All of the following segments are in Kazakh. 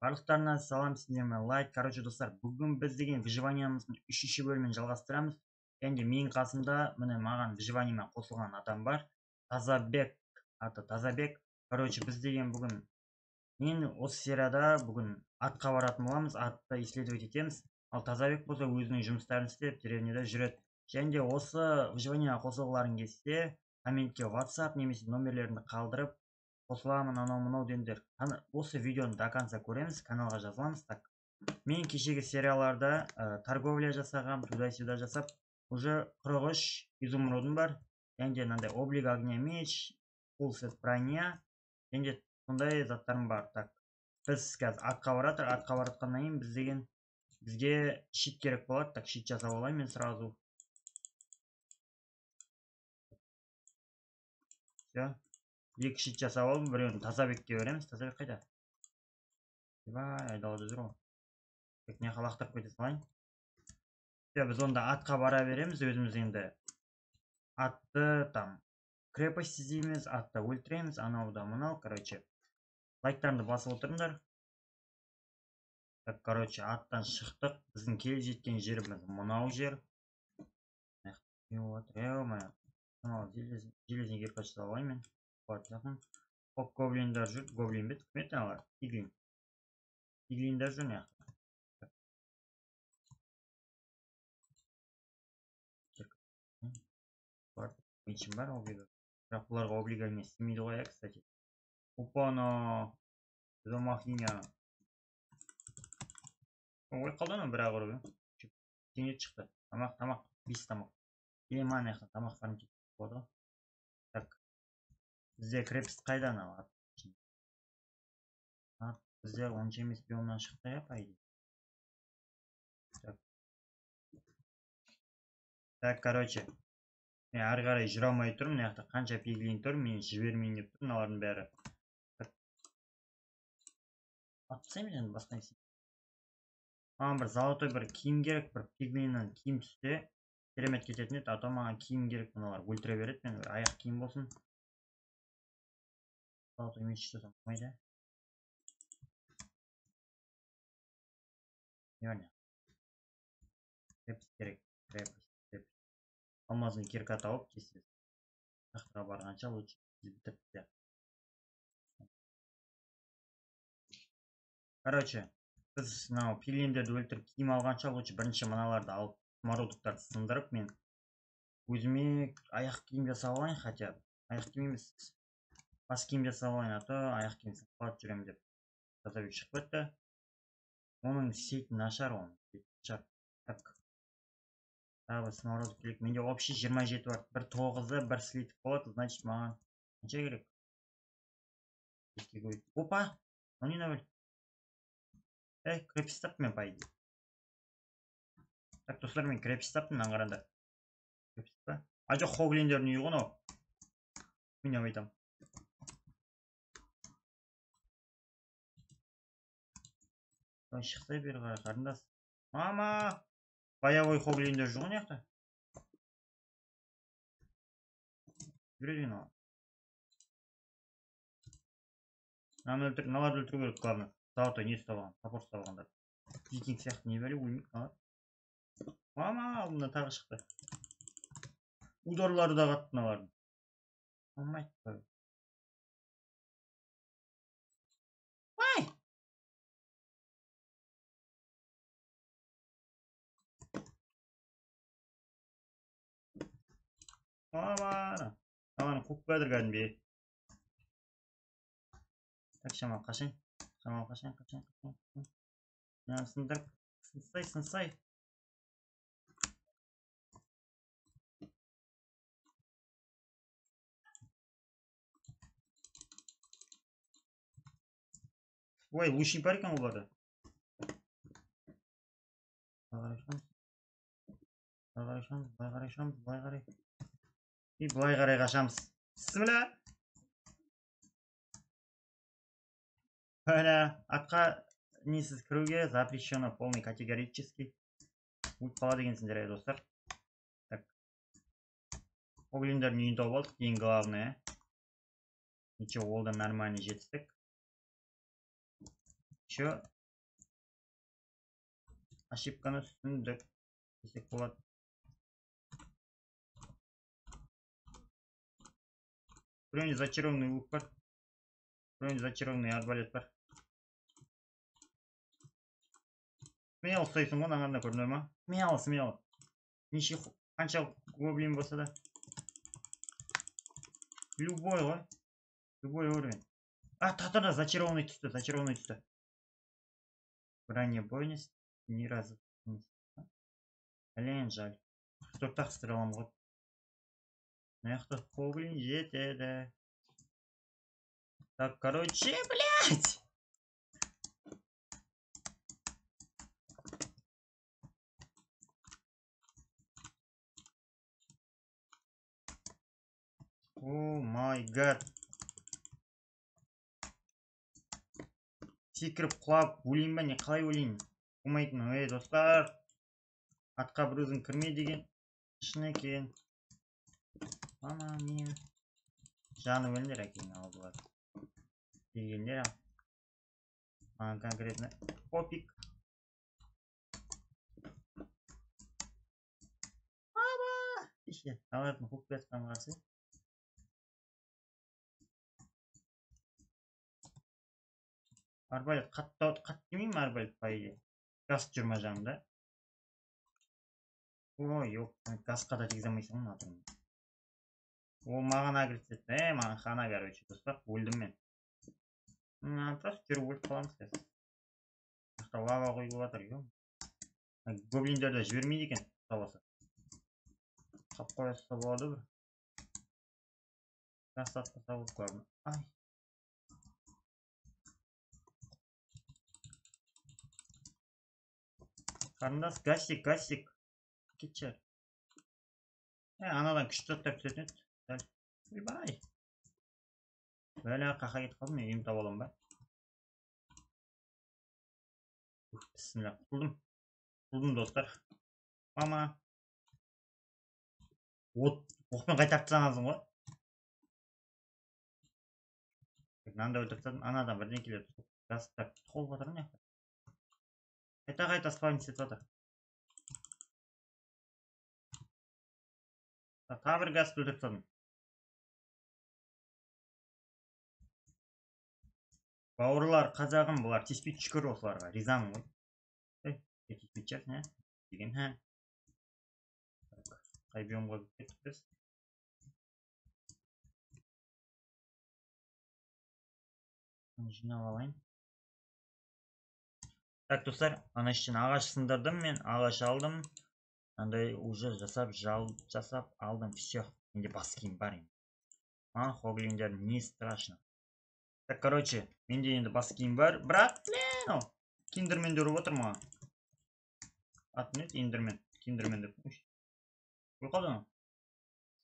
Барлықтарына салам, сіздермен лайк. Короче, достар, бүгін біз деген выживаниямыздың 3-ші бөлімін жалғастырамыз. Және де менің қасымда міне маған выживаниемен қосылған адам бар. Тазабек, аты Тазабек. Короче, біз деген бүгін мен осы серияда бүгін атқа баратын боламыз, атты исследовать етеміз. Ал Тазабек болса өзінің жұмыстарын істеп, деревняда жүреді. Және де осы выживанияға қосылғыларың келсе, комментке WhatsApp немесе номерлеріңді қалдырып, қосыламын, анау мынау деңдер. Осы видеоны до конца көреміз, каналға жазыламыз. Так, мен кешегі серияларда торговля жасағам, туда-сюда жасап, уже 43 изумрудым бар. Және де мынандай облик огня меч, full set броня, және де сондай заттарым бар. Так, біз қазір атқа баратыр, атқа баратқаннан кейін біз деген бізге щит керек болады. Так, щит жасап алайын мен сразу. Всё. Екі щит жасап алдым, біреуін Тазабекке береміз. Тазабек қайда? Ойбай, айдалада жүр ғой. Так, мына жаққа лақтырып кете салайын. Всё, біз онда атқа бара береміз. Өзіміз енді атты там крепость іздейміз, атты өлтіреміз, анау да мынау. Короче, лайктарыңды басып отырыңдар. Так, короче, аттан шықтық. Біздің келіп жеткен жеріміз мынау жер. Не болып жатыр? Ё-моё. Мынау железный кирка жасап алайын мен. Жақын. Хоп, гоблиндер жүр. Гоблин бе? Кім еді аналар? Пиглин. Пиглиндер жүр мына жақта. Бар. Мечім бар, облига. Бірақ бұларға облига не істемейді ғой, кстати. Опа-на. Замахиня. Ой, қалды анау бір-ақ ұрып, е. Кенет шықты. Тамақ, тамақ, 5 тамақ. Е, мына жақта тамақ фарм етіп болады ғой. Так. Бізде крепость қайда анау? Ат бізде онша емес биомнан шықты, иә, по идее. Так. Так, короче. Мен ары қарай жүре алмай тұрмын. Мына жақта қанша пиглин тұр, мені жібермейін деп тұр мыналардың бәрі. Так. Атып тастаймын енді, басқа не істеймін. Маған бір золотой бір киім керек, бір пиглиннен киім түссе керемет кететін еді. А то маған киім керек, мыналар өлтіре береді мені. Бір аяқ киім болсын. Золотой меч жасасам болмайды. Не бар не? Крепость керек, крепость, крепость. Алмазный кирка тауып тез тез. Шахтаға барғанша лучше бітіріп тастайық. Короче, біз мынау пиглиндерді өлтіріп киім алғанша лучше бірінші мыналарды алып, самородоктарды сындырып, мен өзіме аяқ киім жасап алайын, хотя бы. Аяқ киім емес, бас киім жасап алайын, а то аяқ киім сынып қалады жүремін деп. Тазабек шығып кетті. Оның істейтіні нашар, оның істейтіні нашар. Так. Тағы бір самородок керек. Менде общий 27 бар. Бір тоғызы, бір слиток болады, значит маған қанша керек? Беске көбейт. Опа! Мынау не нөл? Эй, крепость таптым мен, по идее. Так, достар, мен крепость таптым, мынаны қараңдар. Крепость па? А, жоқ, хоглиндердің үйі ғой мынау. Мен не айтамын? Ой, шықсай бері қарай, қарындас. Мама! Боевой хоглиндер жүр ғой мына жақта. Жүреді екен оған. Мынаны өлтір, мыналарды өлтіру керек, главное. Золотой не ұстап алған, топор ұстап алғандар. Викинг сияқты не бәле, өлмейді мыналар. Мама, алдымнан тағы шықты. Ударлары да қатты мыналардың. Болмайды. Ай! Мама! Мынаны қуып жатыр кәдімгідей. Так, шамал қашайын. Шамал қашайын, қашайын, қашайын, қашайын. Мынаны сындырып, сынсай, сынсай. Ой, лучник бар екен оларда. Былай қарай шығамыз. Былай қарай шығамыз, былай қарай шығамыз, былай қарай. И былай қарай қашамыз. Бісміллә. Міне, атқа несіз кіруге запрещено, полный категорически. Өліп қалады екенсіңдер, ей, достар. Так. Гоблиндердің үйін тауып алдық, ең главное. Ничего, ол да нормально жетістік. Еще Ошибканы түсіндік десек болады. Біреуінде зачарованный лук бар. Біреуінде зачарованный арбалет бар. Смело ұстайсың ғой, мынағанда көрдіңдер ма? Смело, смело. Неше, қанша гоблин болса да. Любой ғой. Любой уровень. А, та-та-та, зачарованный түсті, зачарованный түсті. Бронебойность ни разу. Блин, жаль. 44-ақ стрелам ғой. Мына жақта гоблин жетеді. Так, короче, блядь! О май гад. Секіріп құлап өлейін ба, не қалай өлейін? Болмайтын. Ей, достар. Атқа бір өзің кірме деген шын екен. Мама мия. Жанып өліңдер әкең ал бұлар. Дегендер ал. Маған конкретно пофиг. Мама! Еше, алардың қуып келе жатқанын қарсы. Арбалет қатты, қатты демеймін, арбалет по идее. Газ жүр ма жанында? Ой, жоқ, газға да тигізе алмайсың ғой мына. О, маған агресс етті. Маған хана, короче, достар, өлдім мен. Просто жүріп өліп қаламыз қазір. Мына жақта лава құйылып жатыр, ё. Гоблиндерді жібермейді екен, ұстап алса. Қап қоя салса болады бір. Газ атпаса болып көрінеді. Ай. Қарындас, гасик, гасик. Кетші. Анадан күшті заттар түсетін еді. Дәл. Ойбай. Бәле, қақа кетіп қалдым, мен үйімді таба аламын ба? Уф, бісміллә, құтылдым. Құтылдым, достар. Мама. От, оқпен қайтарып тастағансың ғой. Мынаны да өлтіріп тастадым. Анадан бірдеңелер түсіп, гастар толып жатыр мына жақта. Қайта-қайта спавн етіп жатыр. Тағы бір газ өлтіріп тастадым. Бауырлар, қазағым, бұлар тиіспейді, шүкір осыларға. Ризамын ғой. Ей, тиіспейтін шығарсың, ә? Деген, ә? Қай биомға кіріп кеттік біз? Жинап алайын. Так, достар, ана іштен ағаш сындырдым мен, ағаш алдым. Андай уже жасап, жал, жасап алдым. Все, менде бас киім бар енді. Маған хоглиндер не страшно. Так, короче, менде енді бас киім бар. Брат, блин, ол киндермендер ұрып отыр маған. Аты не еді? Эндермен, киндермен деп. Ой, өліп қалды анау.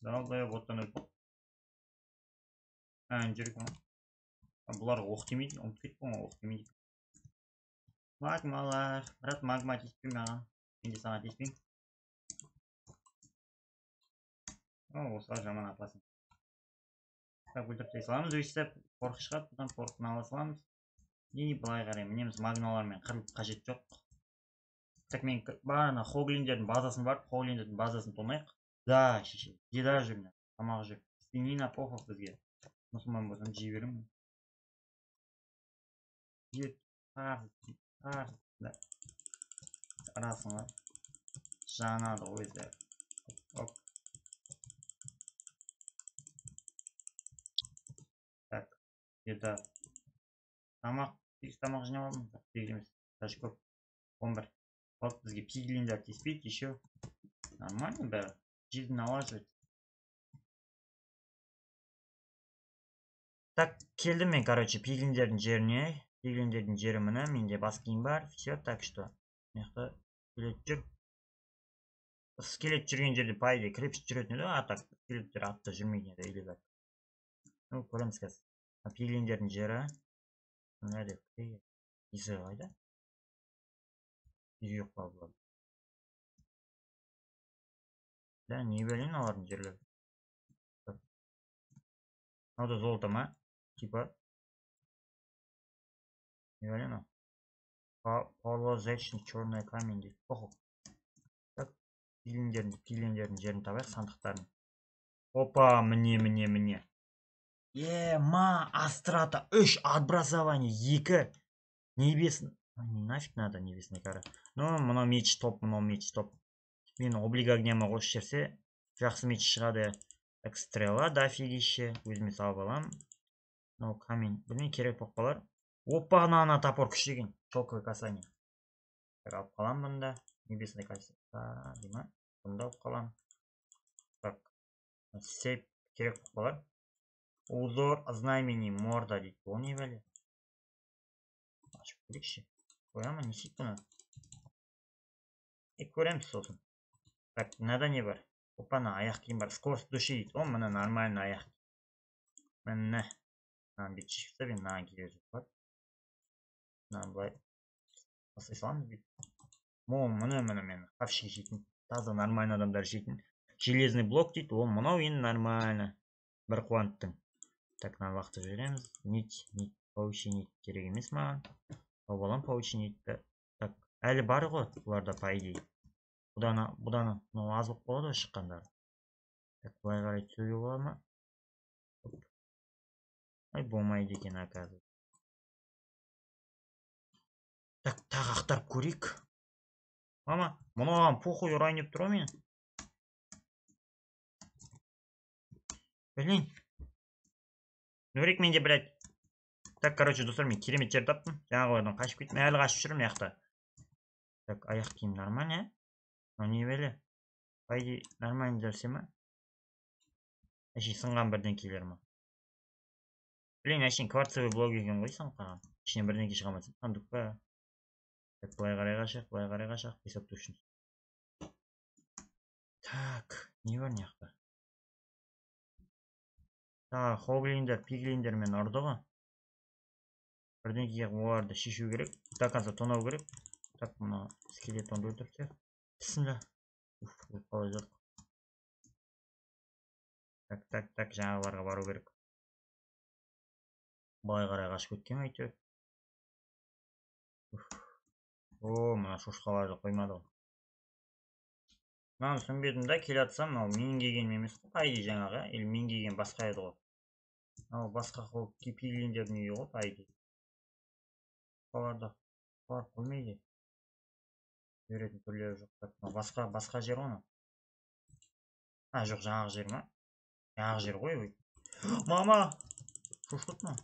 Далдай оттан өліп қалды. Ә, жүр екен ғой. Бұлар оқ тимейді, ұмытып кеттім ғой, оқ тимейді. Магмалар, брат, магма тиіспей маған. Мен де саған тиіспеймін. О, осылар жаман опасын. Так, өлтіріп тастай саламыз өйстіп. Порық шығады, бұдан порықтан ала саламыз. И былай қарай мінеміз, магмалармен қырылып қажет жоқ. Так, мен бағана хоглиндердің базасын барып, хоглиндердің базасын тонайық. Да, шеше, еда жүр мына, тамақ жүр. Свинина похуй бізге. Мұсылман болсам жей беремін. Ет, тарс, да. Арасың ғой. Жанады ғой өздері. Оп. Так, еда. Тамақ, сегіз тамақ жинап алдым. Жоқ, сегіз емес, даже көп. 11. Вот бізге пиглиндер тиіспейді, еще нормально бәрі. Жизнь налаживается. Так, келдім мен, короче, пиглиндердің жеріне. Пиглиндердің жері міне, менде бас киім бар. Все, так что мына жақта скелет жүр. Скелет жүрген жерде, по идее, крепіш жүретін еді, а так скелеттер атта жүрмейтін еді, или как. Ну, көреміз қазір. Мына пиглиндердің жері. Мына деп, иісі қайда? Үй жоқ па бұлар? Да, не білейін олардың жерлері. Мынау да золото ма? Типа. Не білейін ол. Полозечный черный камень дейді. Охо. Так, пиглиндердің жерін табайық, сандықтарын. Опа, міне, міне, міне. Ема, астрата 3, отбрасывание 2. Небесный. Нафиг надо небесный кара. Ну, мынау меч топ, мынау меч топ. Мен облик огняма қосып жіберсе, жақсы меч шығады. Так, стрела дофигище. Өзіме салып аламын. Мынау камень. Білмеймін, керек болып қалар. Опа, ана топор күшті екен. Шелковое касание. Так, алып қаламын бұнда. Небесный касание дей ма? Бұнда алып қаламын. Так, сеп керек болып қалар. Узор знамени морда дейді. Ол не бәле? Ашып көрейікші. Қоя ма, не істейді бұны? Көреміз сосын. Так, мынада не бар? Опа, ана аяқ киім бар. Скорость души дейді. О, мына нормально аяқ киім. Міне. Мынаны бүйтіп шешіп тастап, енді мынаған кие берсек болады. Мынаны былай тастай саламыз бүйтіп. О, міне, міне, міне. Хавшик жейтін. Таза нормально адамдар жейтін. Железный блок дейді. О, мынау енді нормально. Бір қуанттың. Так, мынаны лақтырып жібереміз. Нить, нить, паучий нить керек емес маған. Тауып аламын паучий нитті. Так, әлі бар ғой бұларда, по идее. Бұдан, мынау аз болып қалады ғой шыққандары. Так, былай қарай түсуге бола ма? Ай, болмайды екен, оказывается. Так, тағы ақтарып көрейік. Мама, мынаған похуй ұрайын деп тұр ғой мені. Блин. Нурик менде, блядь. Так, короче, достар, мен керемет жер таптым. Жаңағылардан қашып кеттім. Әлі қашып жүрмін мына жақта. Так, аяқ киім нормально, ә? Мынау не бәле? По идее, нормально нәрсе ма? Әшейін сынған бірдеңкелер ма? Блин, әшейін кварцевый блок екен ғой сынып қалған. Ішінен бірдеңке шыға ма десем, сундук па? Так, былай қарай қашайық, былай қарай қашайық, песок үшін. Так, не бар мына жақта? Тағы хоглиндер, пиглиндер мен ұрды ғой. Бірдеңке оларды шешу керек. До конца тонау керек. Так, мына скелетонды өлтіріп тастайық. Бісміллә. Уф, өліп қала жаздық. Так, так, так, жаңағыларға бару керек. Былай қарай қашып кеткен әйтеуір. Уф. О, мына шошқаларды қоймады ғой. Мынаны түсінбедім да, келе жатсам, мынау мен келгенім емес қой, по идее жаңағы, или мен келген басқа еді ғой. Мынау басқа қол пиглиндердің үйі ғой, по идее. Оларды барып қоймайды. Беретін түрлері жоқ. Так, мынау басқа жер ғой мынау. А, жоқ, жаңағы жер ма? Жаңағы жер ғой, ой. Мама! Шошқыт ма?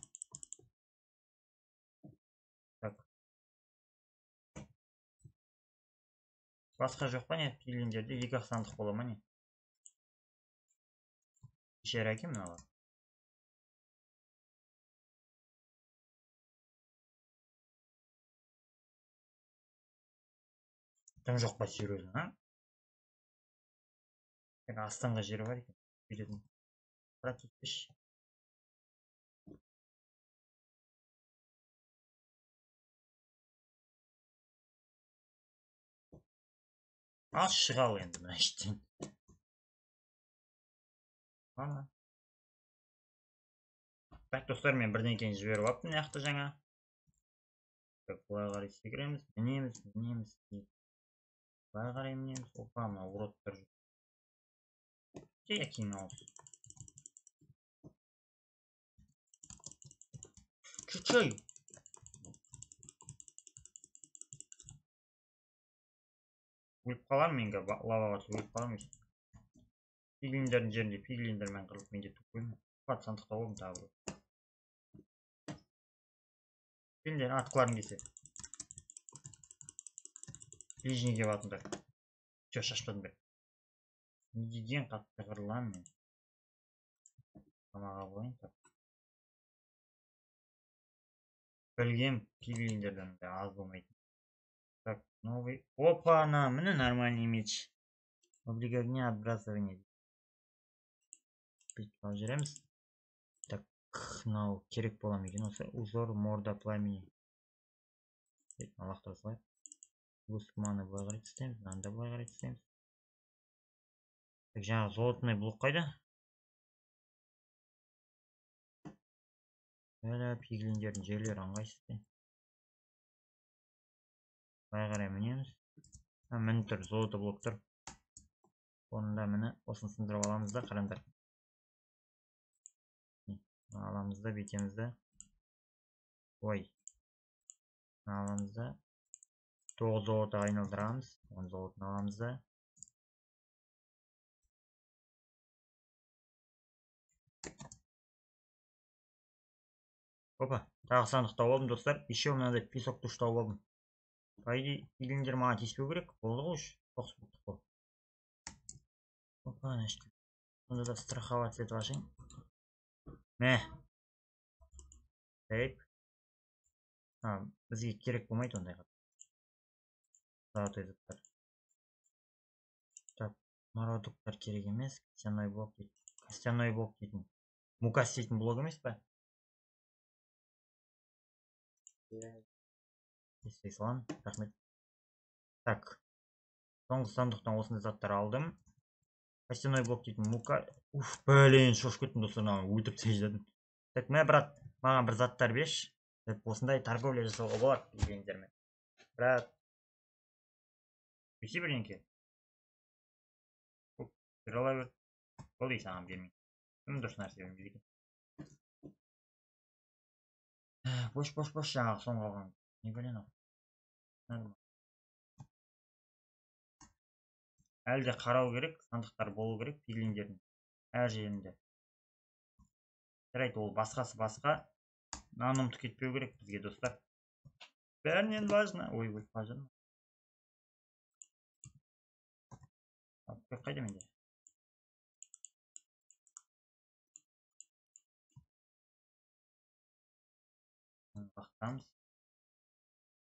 Так. Басқа жоқ па не? Пиглиндерде екі ақ сандық бола ма не? Бейшара екен мыналар. Дым жоқ па серьезно, а? Так, астыңғы жері бар екен. Бүйтетін. Брат, кетпеші. Ал шыға ал енді мына іштен. Ана. Так, достар, мен бірдеңкені жіберіп алыппын мына жақта жаңа. Так, былай қарай секіреміз, мінеміз, мінеміз. Былай қарай мінеміз. Опа, мына уродтар жүр. Жай әкейін ауыз. Чуть-чуть. Өліп қалармын мен қазір, лаваға түсіп өліп қалармын. Пиглиндердің жерінде пиглиндермен қырылып мен де тупоймын. Пат сандықта болдым тағы бір. Пиглиндер атқыларың келсе. Ближнийге батыңдар. Все, шашпадым бер. Не деген қатты қырыламын мен. Тамақ алып алайын, так. Білгем пиглиндерден де аз болмайтын. Так, новый. Опа, ана, міне нормальный меч. Облик огня, отбрасывание. Бүйтіп алып жүреміз. Так, мынау керек бола ма екен осы? Узор морда пламени. Бүйтіп лақтыра салайық. Гусманы былай қарай тастаймыз, мынаны да былай қарай тастаймыз. Так, жаңағы золотной блок қайда? Бәрі пиглиндердің жерлері ыңғайсыз екен. Былай қарай мінеміз. Міне тұр, золото блок тұр. Онда міне осыны сындырып аламыз да, қараңдар. Аламыз да, бүйтеміз да. Ой. Аламыз да. 9 золото айналдырамыз. 10 золотын аламыз да. Опа, тағы сандық тауып алдым, достар. Еще мынандай песок душ тауып алдым. По идее, пиглиндер маған тиіспеу керек. Болды ғой, тоқс болдық қой. Опа, значит, сонда да страховаться етіп ашайын. Мә. Так. Бізге керек болмайды ондай. Золотой заттар. Так, мородоктар керек емес. Костяной блок дейді. Костяной блок дейтін. Мука істейтін блок емес па? Естей саламын, рахмет. Так, соңғы сандықтан осындай заттар алдым. Костяной блок дейтін мука. Уф, блин, шошып кеттім, достар, мынаны өлтіріп тастай жаздадым. Так, мә, брат, маған бір заттар берші. Деп осындай торговля жасауға болады дегендермен. Брат, берші бірдеңке. Оп, бере ала бер. Болды, саған бермеймін. Кім дұрыс нәрсе бермейді екен. Бош, бош, бош, жаңағы соңғы алған. Не білем ау. Әлі де қарау керек, сандықтар болу керек пиглиндердің әр жерінде. Жарайды, ол басқасы басқа. Мынаны ұмытып кетпеу керек бізге, достар. Бәрінен важно. Ой, ой, важно. Қайда менде? Бақтамыз.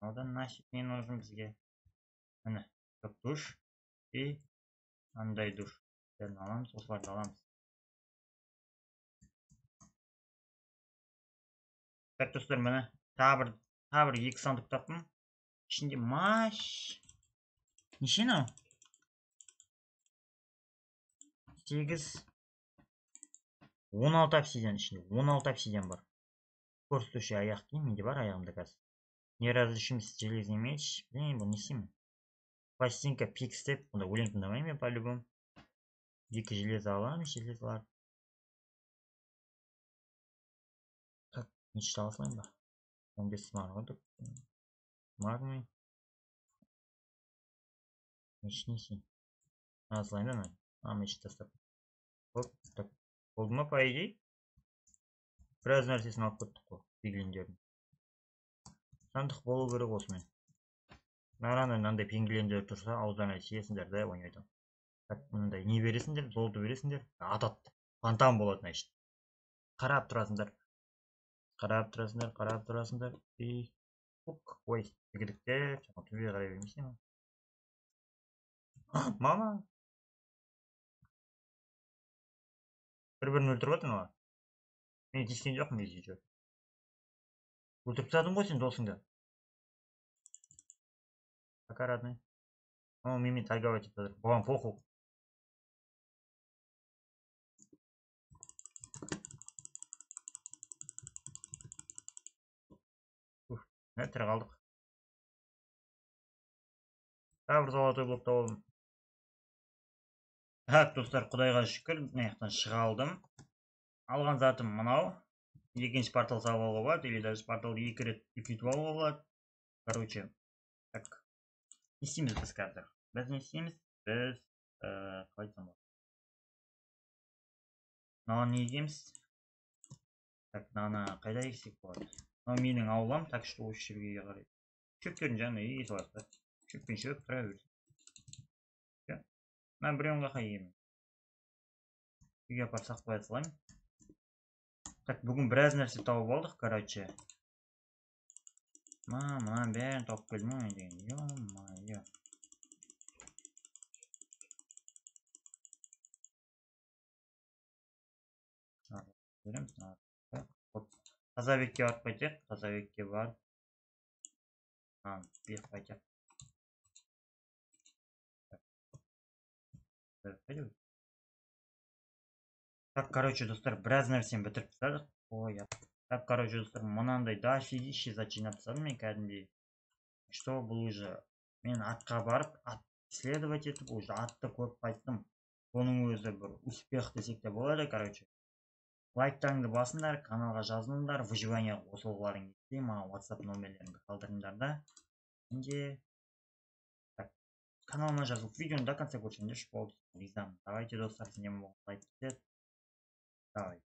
Одан нафиг не нужен бізге. Міне, душ и андай душ. Бәрін аламыз, осыларды аламыз. Так, достар, міне тағы бір екі сандық таптым. Ішінде маш. Неше мынау? 8 16 обсидиан ішінде. 16 обсидиан бар. Көрсетуші аяқ киім менде бар аяғымда қазір. Неразрушимый железный меч. Блин, бұл не істеймін? Пластинка пикс деп, онда өлең тыңдамаймын мен по-любому. 2 железо аламын, железолар. Так, мечті ала салайын ба? 15 смаргы. Магний. Меч не істеймін? Ала салайын да мен. Меч тастап. Оп, так. Болды ма, по идее? Біраз нәрсесін алып кеттік қой, пиглиндердің. Сандық болу керек осымен. Мынандай мынандай пингвиндер тұрса, ауыздарына сиесіңдер да ойнайды. Так, мынандай не бересіңдер, золото бересіңдер, атады. Фонтан болады, значит. Қарап тұрасыңдар. Қарап тұрасыңдар, қарап тұрасыңдар. И ук, ой, жігіттер, төбеге қарай бермейсің ба? Мама. Бір-бірін өлтіріп жатыр мына. Мен тиіскен жоқпын, если чё. Өлтіріп тастадың ғой сен досыңды. Пока, родной. О, менімен торговать етіп жатыр. Бұған похуй. Уф, міне тірі қалдық. Тағы бір золотой блок тауып алдым. Так, достар, құдайға шүкір, мына жақтан шыға алдым. Алған затым мынау. Екінші портал салып алуға болады, или даже порталды 2 рет үлкейтіп алуға болады. Короче, так. Не істейміз біз қазір? Біз не істейміз? Біз, қалай айтсам болады? Мынаны не егеміз? Так, мынаны қайда ексек болады? Мынау менің аулам, так что осы жерге қарай. Шөптердің жанына еге салайық та. Шөппен шөп тұра берсін. Мына біреуін қайда егемін? Үйге апарып сақтай салайын. Так, бүгін біраз нәрсе тауып алдық, короче. Мына бәрін тауып келдім ғой мен деген. Ё-моё. Береміз. Тазабекке барып қайтайық. Тазабекке барып. Беріп қайтайық. Так, короче, достар, біраз нәрсені бітіріп тастадық. Ой, так, короче, достар, мынандай дофигища зат жинап тастадым мен кәдімгідей. Что бұл уже мен атқа барып, ат исследовать етіп, уже атты көріп қайттым. Бұның өзі бір успех десек те болады. Короче, лайктарыңды басыңдар, каналға жазылыңдар, выживание ға қосылғыларың келсе, маған WhatsApp номерлерімді қалдырыңдар да. Менде так, каналыма жазылып, видеоны до конца көрсеңдерші, болды, ризамын. Давайте, достар, сендермен. Лайк. Давай.